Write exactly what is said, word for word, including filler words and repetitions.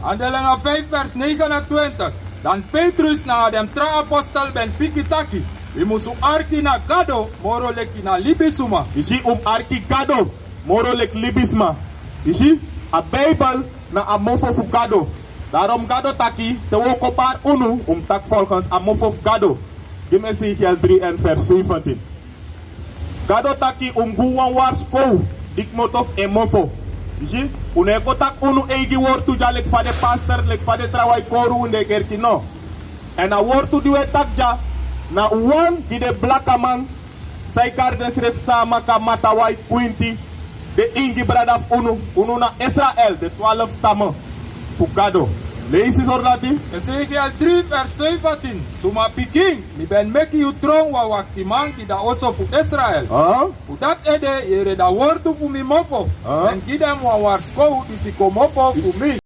Handelingen vijf vers negenentwintig. Dan Petrus nanga den tra apostel ben piki taki: Wi musu arki na Gado moro leki na libisuma. Yu si, un mus arki Gado moro leki libisma. Yu si, a Bijbel na a mofo fu Gado. Daarom Gado taki, te un o kobari unu, un mus taki volgens a mofo fu Gado. Gi mi Ezekiel drie en vers zeventien. Gado taki un mus gi wan warskow di komoto fu en mofo. Yu si, un no e kon taki unu eigi wortu dya leki fa den pastor, leki fa den trawan e kori unu, den kerki, no. Èn a wortu di un e taki dya, na un wan gi den blakaman, san e kari densrefi Saamaka, Matawai, Kwinti, den ingi brada fu unu. Unu na Israel, den twaalf stammen fu Gado. Leisi sori dati. Ezekiel drie vers zeventien. Suma pikin, mi ben meki yu tron wan waktiman gi da oso fu Israel. Ah? Fu dati ede yere da wortu fu mi mofo. Ah? Èn gi den wan warskow disi komopo fu mi.